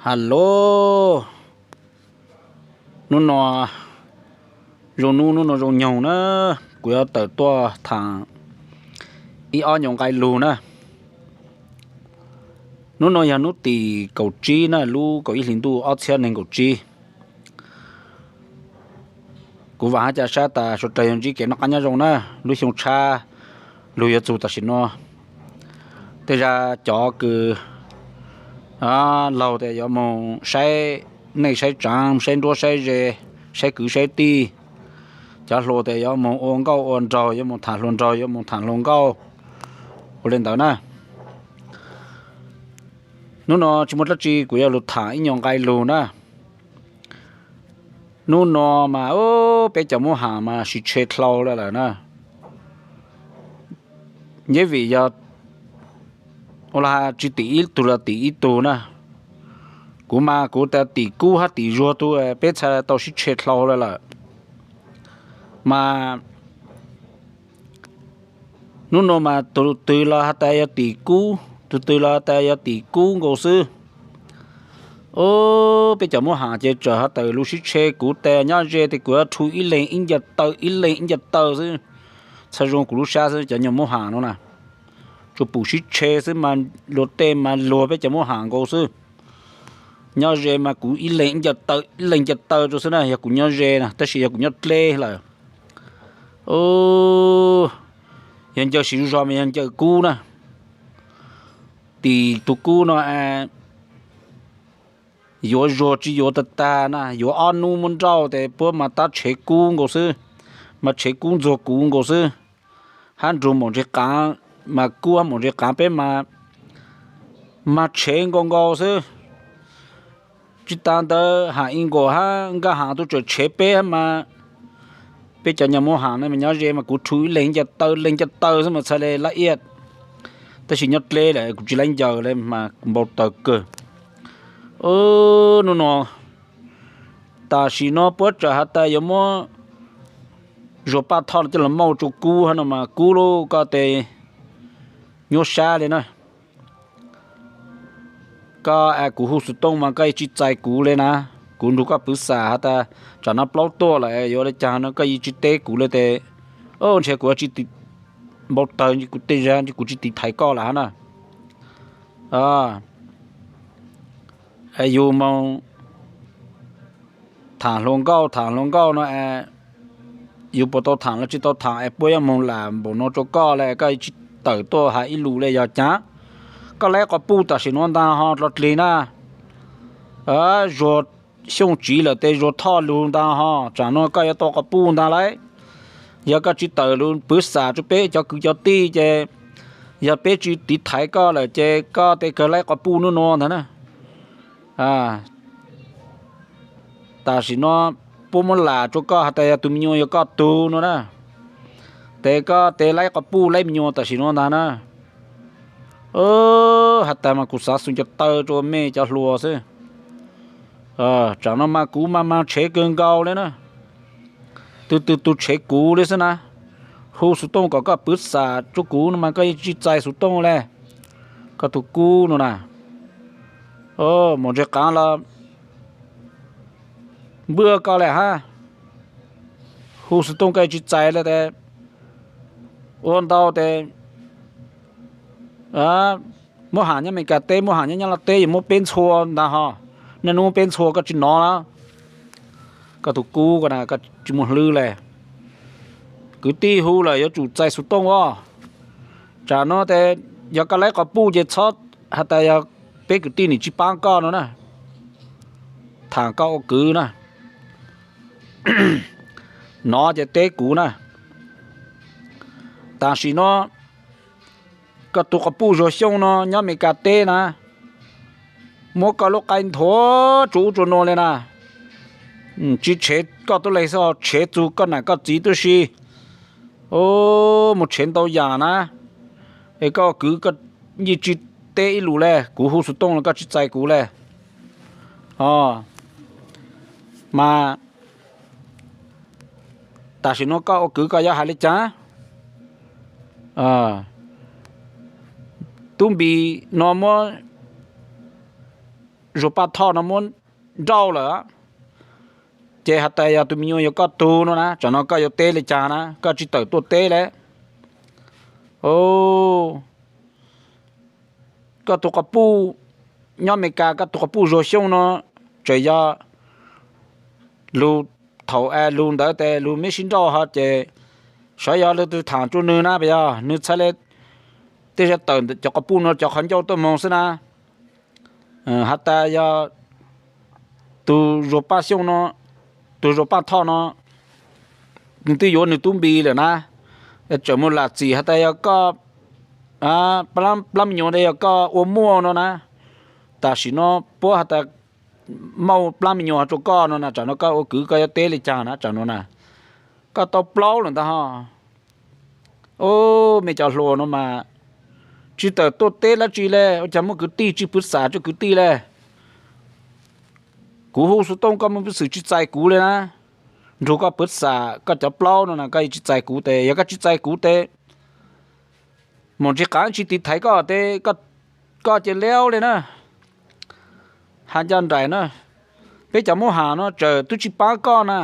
Hello, hnub no zoo hnub, hnub no zoo nyoog na, kuv yuav tawm tuaj tham ib ob nyuag nqai lug na. Hnub no yog hnub tim kaum tsib na, lub kaum ib hlis ntuj ob txhiab nees nkaum tsib. Kuv vam hab ca sab tas suav dlawg yuav ntsib kev noj qab nyob zoo na, lub xyoo tshab lug yuav txug tam sim no. Tej zag cov kws laug tes yuav moog saib neej saib tsaav, saib nruab saib ze, saib kwv saib tij. Cov hluas tes yuav moog ua nkauj ua nraug, yuav moog tham hluas nraug, yuav moog tham hluas nkauj, ua le ntawd na. Hnub no tsis muaj dlaab tsi, kuv yuav lug tham ib nyuag nqai lug na. Hnub no mas peb cov Moob Has mas siv tshe dlhau le lawm na. Yeej vim yog ua tsis tim ib tug los tim ib tug na. Kuv mas kuv tas tim Kub hab tim Zuag tug, peb txhaj tau sib tshe dlhau le lawm. Mas hnub no mas tug twg los has tas yog tim Kub, tug twg los has tas yog tim Kub nkaus xwb. Peb cov Moob Has ces txawm has tas lug sib tshe, kuv tas nyob ze tes kuv yuav rhu ib leeg ib ncaws taw, ib leeg ib ncaws taw xwb. Txhaj zoo kuv lub sab xwb, cov nyuag Moob Has no na, tsuas pum sib tshe xwb mas luag tej mas luag peb cov Moob Has nkaus xwb. Nyob ze mas kuv ib leeg ib ncaws taw, ib leeg ncaws taw rau xwb na, yog kuv nyob ze na, tab sis yog kuv nyob dleb lawm, yog ncaws siv zog mas yog ncaws Kub na. Tim tug Kub no yuav Zuag tsis yuav tag tag na, yuav ob nub muab nrauj tes puab mas tab tshev Kub nkaus xwb, mas tshev Kub ntxuag kuv nkaus xwb. Hab nrug Maum Ntse Qaav, mas Kub hab Maum Ntse Qaav peb mas, mas tshev nkaus nkaus xwb. Tsis tas ntawd Ham Ib Nkaum hab Nkaj Ham tub tseem tshev peb mas, peb cov nyuag Moob Has no mas nyob ze mas kuv rhu ib leeg ncaws taw, leeg ncaws taw xwb mas txhaj le lab iab. Tab sis nyob dleb lawm kuv tsis laib ncaws le mas npau taws kawg. Hnub no tam sim no puab txawm has tas yuav muab Zuag Paj Thoj coj los mauj rua Kub hab no mas Kub lauj, koj tes nyuaj sab le na. Koj, kuv hu xov tooj mas koj yeej tsis txais kuv le na. Kuv nrug koj pwv xam has tas tsam no plaub tuaj lawm yuav le caag no koj yeej tsis teb kuv le tes, ntshe kuv tsis, npau taws kuv tej zag kuv tsis tiv thaiv koj lawm hab na. Yus moog tham hluas nkauj, tham hluas nkauj no, yus puas tau tham los tsis tau tham es puab yuav moog lam npaum no rua koj le, koj tsis tawm tuaj has ib lus le yog caag? Koj laib quas puj tam sim no ntaag ho dlov dlig na. Zuag Xyooj tsiv lawm tes Zuag Thoj lug ntaag ho, tsam no koj yuav tau quas puj ntaag lauj. Yog koj tsis tawm lug pwv xam rua peb cov kwv cov tij ces, yog peb tsis tiv thaiv koj lawm ces koj tes kawg laib quas puj nub nua ntaag na. Tam sim no puab muab lam rua koj has tas yog tug me nyuam yog koj tug nua na, tes koj tes laib quas puj laib me nyuam tam sim no ntaag na. Has tas mas kuv xav xu ncaws taw rua mej cov hluas xwb. Tsam no mas kuv mas mas tshev kawg nkaus le na. Tug tug tug tshev kuv le xwb na. Hu xov tooj kom koj pwv xam rua kuv no mas koj yeej tsis txais xov tooj le. Koj tug Kub no na. Maum Ntse Qaav los npwaj koj le hab. Hu xov tooj koj yeej tsis txais le tes, ua ntau tes, Moob Ham nyob Amelikas teb, Moob Ham nyob Nyab Laj teb yuav muab peb ntxhua ntaag ho. Niaj nub peb ntxhua koj tsis nov lawm. Koj tug Kub ko na, koj tsis muaj hlwb le. Kwv tij hu lawm yuav tsum txais xov tooj os. Tsam no tes yog koj laib quas puj ces txhob has tas yog peb kwv tij nim tsis paab koj no na. Tham koj ua kwv na, nov ces teb kuv na. Tam sim no koj tug quas puj Zuag Xyooj no nyob Amelikas teb na, muab koj lub qaib nthuav tsuas ub tsuas nua le na. Tsis tshev koj tub leeg xwb, tshev txug koj nam koj txiv tub si. Mus tshev ntau yam na. Es koj ua kwv koj yeej tsis teb ib lus le, kuv hu xov tooj los koj tsis txais kuv le. Mas tam sim no koj ua kwv koj yuav hais li cas? Tub Npis no muab Zuag Paj Thoj no muab nrauj lawm, ces has tas yog tus me nyuam yog koj tug no na, tsam no koj yuav teb li cas na, koj tsis tawm tuaj teb le. Koj tus quas puj nyob Amelikas, koj tus quas puj Zuag Xyooj no, tseem yog lug thaum es lug ntawd tes lug meb sib nrauj ho ces, xyov yog leej twg tham rua nwg na, puas yog nwg txhad le tej zag tawm cov quas puj no cov qhov ncauj tuaj moog xwb na. Has tas yog tus Zuag Paj Xyooj no, tus Zuag Paj Thoj no, nwg twb yuav nwg tub Npis lawm na, tseem mus lam txim has tas yog koj plab me nyuam ntawd yog koj ua muaj no na. Tam sim no puab has tas mauj plab me nyuam rua koj no na, tsam no koj ua kwv koj yuav teb li cas na, tsam no na, koj tau plaub lawm ntag ho. Ub, mej cov hluas no mas tsis tawm tuaj teb dlaab tsi le, ua cas muaj kwv tij tsis pwv xam rua kwv tij le. Kuv hu xov tooj koj muaj peev xwm tsis txais kuv le na. Nrug koj pwv xam koj cov plaub no na koj tsis txais kuv tes, yog koj tsis txais kuv tes, Maum Ntseeg Qaav tsis tiv thaiv koj tes, koj ces laub le na. Has ncaj nraim na, peb cov Moob Ham no tseem twb tsis paab koj na.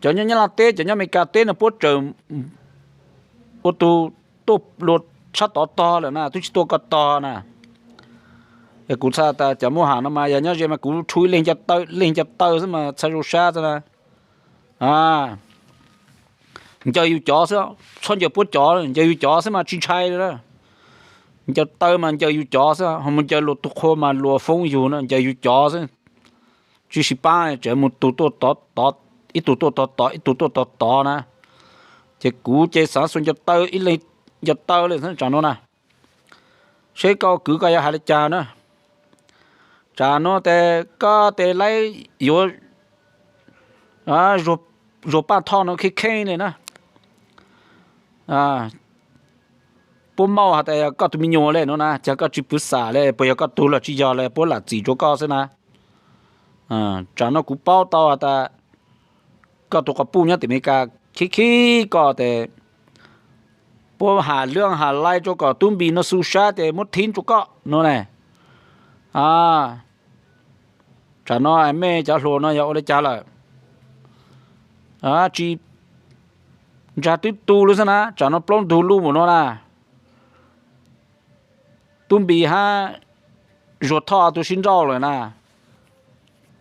Cov nyob Nyab Laj teb, cov nyob Amelikas teb no puab tseem ua tug tuaj lug tshab tod tog lawm na, twb tsis tuaj koj tog na. Kuv txhais tas cov Moob Ham no mas yog nyob ze mas kuv rhu ib leeg ncaws taw, leeg ncaws taw xwb mas txhaj zoo sab xwb na. Ncaws yus cov xwb, txhob ncaws puab cov, ncaws yus cov xwb mas tsis ntshai li na. Ncaws taw mas ncaws yus cov xwb, ho mus ncaws luag tug qhua mas luag foob yug na, ncaws yus cov xwb. Tsis sib paab, tseem mus tug tuaj tod tod, ib tug tuaj tod tod, ib tug tuaj tod tod na. Ces kuv ces xaav xua ncaws taw, ib leeg ncaws taw le xwb tsam no na. Seb koj ua kwv koj yuav has le caag na. Tsam no tes koj tes laib yuav Zuag Paj Thoj no kheej kheej le na. Puab mauj has tas yog koj tug me nyuam le no na, cas koj tsis pwv xam le, puas yog koj tug los tsis yog le, puab lam txim rua koj xwb na. Tsam no kuv paub tau has tas koj tug quas puj nyob tim Amelikas khib khib koj tes, puab has lwj has laiv rua kom tub Npis no xu sab tes muab thib rua koj no ne. Tsam no mej cov hluas no yog ua le caag lawm? Tsis, ntsag twb tu lug xwb na, tsam no plaub ntug lug mus no na. Tub Npis hab Zuag Thoj tug sib nrauj lawm na.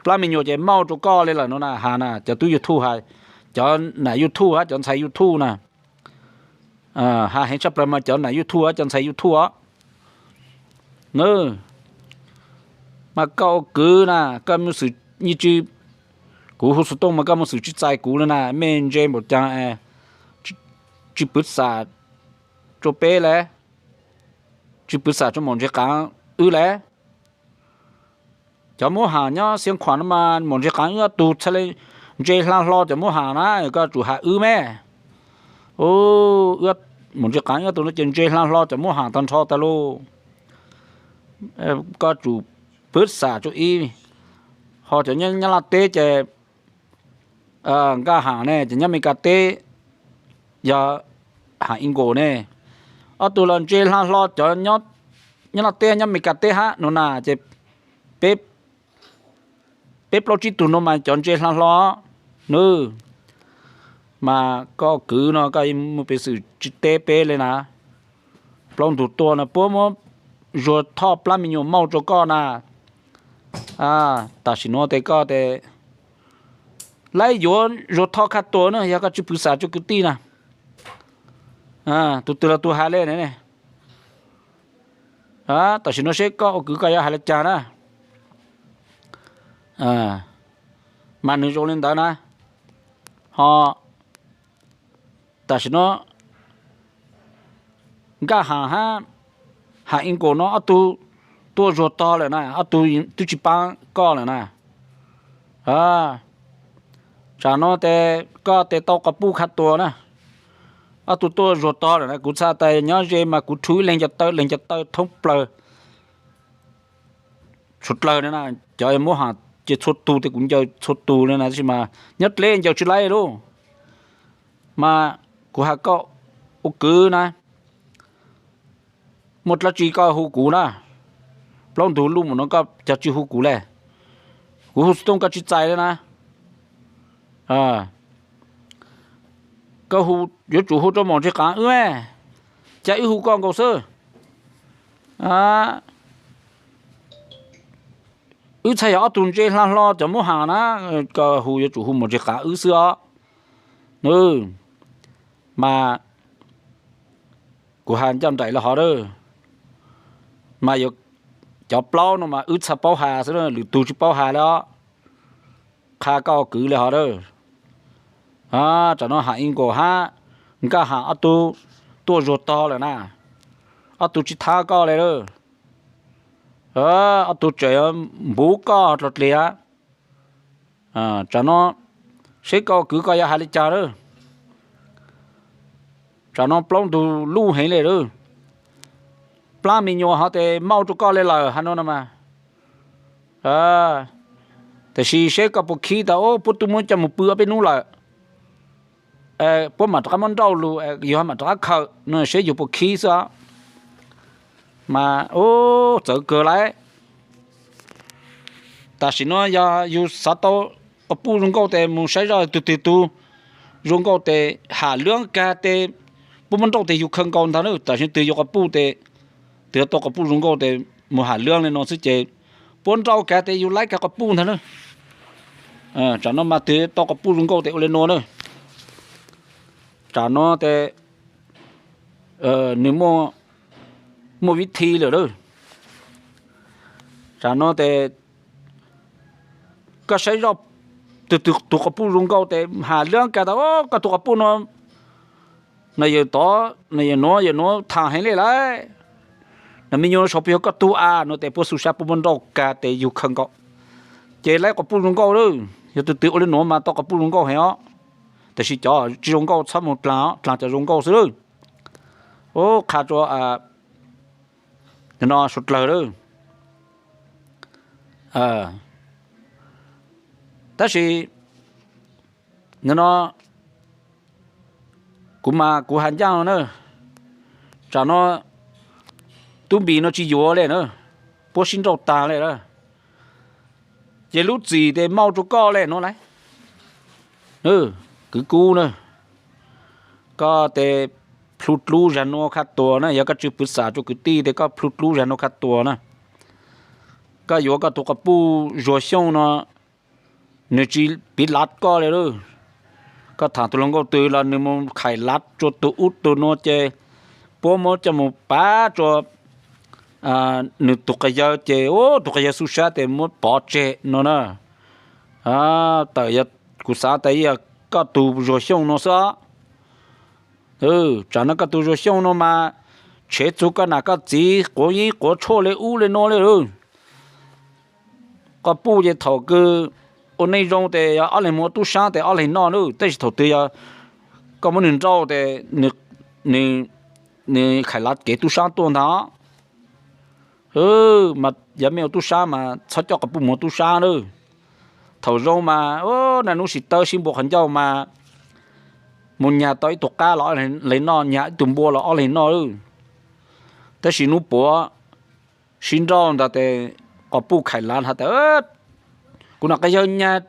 Plab me nyuam ces mauj rua koj le lawm no na, has na, cov tub YouTube has, cov nam YouTube hab cov ntxhais YouTube na. Has heev tshaj plawg mas cov nam YouTube hab cov ntxhais YouTube os. Mas koj ua kwv na, koj muaj xwm, kuv hu xov tooj mas koj muaj xwm tsis txais kuv le na, mej ntse npaum caag, tsis pwv xam rua peb le, tsis pwv xam rua Maum Ntseeg Qaav wb le. Cov Moob Ham nyob Xiav Khuam no mas Maum Ntseeg Qaav wb ob tug txhaj le ntse hla hlo cov Moob Ham na, koj tsum has wb me. Maum Ntseeg Qaav wb ob tug no ces ntse hla hlo cov Moob Ham tag nrho tag lauj. Koj tsum pwv xam rua ib, ho cov nyob Nyab Laj teb ces Nkaj Ham ne, cov nyob Amelikas teb yog Ham Inkaus ne. Ob tug los ntse hla hlo cov nyob Nyab Laj teb nyob Amelikas teb hab no na, ces peb plaub tsib tug no mas cov ntse hla hlo nawb. Mas koj kwv no koj muaj peev xwm tsis teb peb le na. Plaub ntug tuaj no puab muab Zuag Thoj plab me nyuam mauj rua koj na. Tam sim nuav tes koj tes laib yuav Zuag Thoj khaj tuag na, yog koj tsis pwv xam rua kwv tij na. Tug twg los tug has le ne. Tam sim nuav seb koj ua kwv koj yuav has le caag na. Mas nwg zoo le ntawd na. Ho tam sim nuav Nkaj Ham hab Ham Inkaus no ob tug tuaj Zuag tog lawm na, ob tug twb tsis paab koj lawm na. Tsam no tes koj tes tau quas puj khaj tuag na. Ob tug tuaj Zuag tog lawm na, kuv txhaj tas nyob ze mas kuv rhu ib leeg ncaws taw, leeg ncaws taw thoob plawg txhua dlawg na. Cov Moob Ham ces txhua tug tes kuv ncaws txhua tug le na, tab sis mas nyob dleb ncaws tsis laib lauj. Mas kuv has koj ua kwv na, muaj dlaab tsi koj hu kuv na. plaub ntug luj mus no koj cog tsis hu kuv le. Kuv hu xov tooj koj tsis txais li na. Koj hu, yuav tsum hu rau maum ntseg qav wb, cas wb hu koj nkaus xwb. Wb txhaj yog ob tug ntse hla hlo cov muab has na, koj hu yuav tsum hu maum ntseg qav wb xwb os. Mas kuv has ncaj nraim li hov a, mas yuav, cov plaub no mas wb txhaj paub has xwb, lwm tug tsis paub has li os. Qha koj kwv li hov a. Tsam no has ib nkaus hab, nkaj has ob tug tuaj zuag tog lawm na, ob tug tsis thab koj li a. Ob tug tseem npuv koj dlog dliag. Tsam no seb koj kwv koj yuav has li cas a. Tsam no plaub ntug luj heev li a. Plab me nyuam hov tes maub rau koj li lawm hab no no mas. Tiam sis seb koj puas khib tas puab tub muab coj mus pw ob peb hnub lawm, puab mam rov qab muab nrauj lug, yug mam rov qab khawm no seb yug puas khib xwb. Mas txawv kawg lauj. Tam sim no yog yug xav tau quas puj zoo nkauj tes mus saib zoj, tug twg tug zoo nkauj tes ham lwb kag tes puab muab nrauj tes yug khaws nkaus ntag na. Tam sim twg yug quas puj tes, twg tau quas puj zoo nkauj tes mus ham lwb li no xwb ces puab nrauj kag tes yug laib kag quas puj ntag na. Tsam no mas twg tau quas puj zoo nkauj tes ua li nuav na. Tsam no tes nws muaj vib thi lawm a. Tsam no tes koj saib zoj, tug tug quas puj zoo nkauj tes ham lwb kag tas koj tug quas puj no, no yawg tod no yawg nuav yawg nuav tham heev li lauj. No me nyuam sau plig yog koj tug a no tes puab xu sab puab muab nrauj kag tes yug khaws nkaus. Ces laib quas puj zoo nkauj lawm, yog tug twg ua li nuav mas tau quas puj zoo nkauj heev os. Tiam sis cov tsis zoo nkauj txhob mus dlaag, dlaag cov zoo nkauj xwb lawm. Qha rua no suav dlawg lawm. Tab sis no kuv mas kuv has ncaaj no na, tsam no tub npis no tsis yuav li na, puab sib nrauj taag li lawm. Ces lub txim tes maub rua koj li no lauj. Kwv Kub na, koj tes plhu dlub zag nua kha tuag na, yog koj tsi pwv xam rua kwv tij tes koj plhu dlub zag nua kha tuag na. Koj yuav koj tug quas puj Zuag Xyooj no, nws tsi piv lav koj li lawm. Koj tham tug hluas nkauj twg los nws mus khais lav rua tug ub tug nua ces puab muab coj mus pav rua nws tug quas yawg ces tug quas yawg xu sab tes muab pov tseg no na. Tawm yog kuv xav tas yog koj tug Zuag Xyooj no xwb. Tsam no koj tug Zuag Xyooj no mas tshev txug koj nam koj txiv quav yeeb quav tshuaj li ub li nua li lawm. Quas puj ces thaum kws ua neej zoo tes yog ob leeg mus ua tub sab tes ob leeg noj na, tab sis thaum twg yog koj muab nws nrauj tes nws khais lav kev tub sab tuaj ntag. Mas yog mej ua tub sab mas txhob coj quas puj mus ua tub sab na. Thaum zoo mas naj nub sib tawb sib npua qhov ncauj mas mus nyag tau ib tug qab los ob leeg noj, nyag ib tug npua los ob leeg noj. Tab sis nub puav sib nrauj ntag tes quas puj khais lav has tas kuv nam quas yawg nyag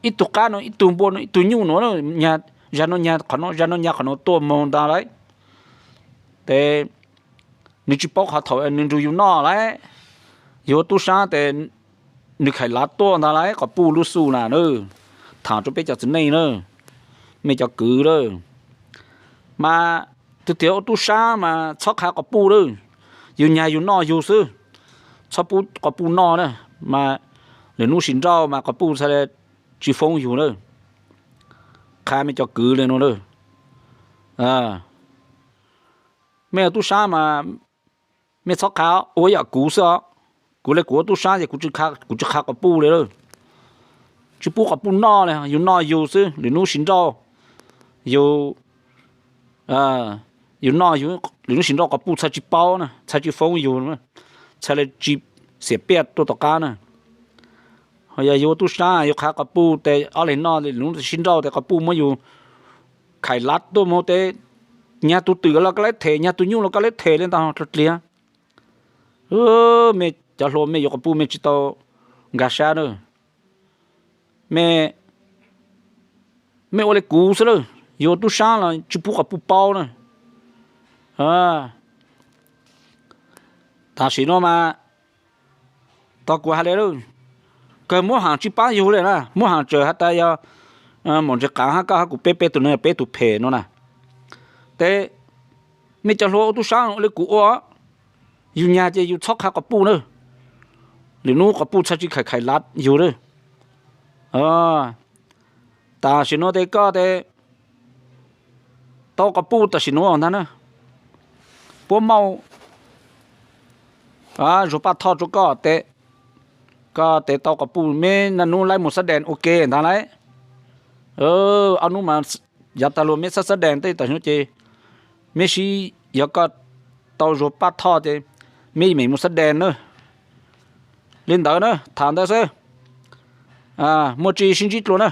ib tug qab no, ib tug npua no, ib tug nyuj no, zag no nyag qhov no, zag no nyag qhov no tuaj moog ntag lauj. Tes nws tsi paub qhov thaum nws nrug yug noj lauj. Yug ua tub sab tes nws khais lav tuaj ntag lauj, quas puj lub xuj na na. Tham rua peb cov txiv neej na, mej cov kwv lawm, mas tug twg ua tub sab mas txhob qha quas puj lawm. Yug nyag yug noj yug xwb, txhob pub quas puj noj na. Mas lwm nub sim nrauj mas quas puj txhaj le tsi foob yug na. Qha mej cov kwv le nuav na. Mej ua tub sab mas mej txhob qha, ua yam kuv xwb os. Kuv le kuv ua tub sab ces kuv tsi qha quas puj le lawm. Tsi pub quas puj noj le, yug noj yug xwb, lwm nub sim nrauj yug, yug noj yug, lwm nub sim nrauj quas puj txhaj tsi paub na, txhaj tsi foob yug, txhaj le tsi xiam piaj tuaj tom qab na. Ho yog yug ua tub sab yug qha quas puj tes ob leeg noj, lwm nub sim nrauj tes quas puj muab yug khais lav tuaj moog tes nyag tug twm los koj le them, nyag tug nyuj los koj le them le ntag dlhau dliag. cov hluas mej yuav quas puj mej tsis tau nkag sab na. Mej, mej ua li kuv xwb lawm, yuav tub saab los tsis pub quas puj paub na. Tam sim no mas, tau kuv has le lawm, kawg muab haam tsis paab yug le na, muab haam txawm has tas yog maum ntses qaav hab koj hab kuv peb, peb tug nuav yog peb tug phem no na. Tes mej cov hluas ua tub saab ua li kuv ua, yug nyag ces yug txhob qha quas puj na. Lwm nub quas puj txhaj tsis khais khais lav yug lawm. Tam sim nuav tes koj tes tau quas puj tam sim nuav ntag na. Puab mauj zuag paj thoj rua koj tes, koj tes tau quas puj meb naj nub laib mus xab dees ua ke ntag lauj. Ob nub mas yav tag luag meb xab xab dees tej tam sim nuav ces meb sib, yog koj tau zuag paj thoj ces meb meem mus xab dees na. Li ntawd na, tham ntawd xwb. Muaj tsi sib ntsib dlua na.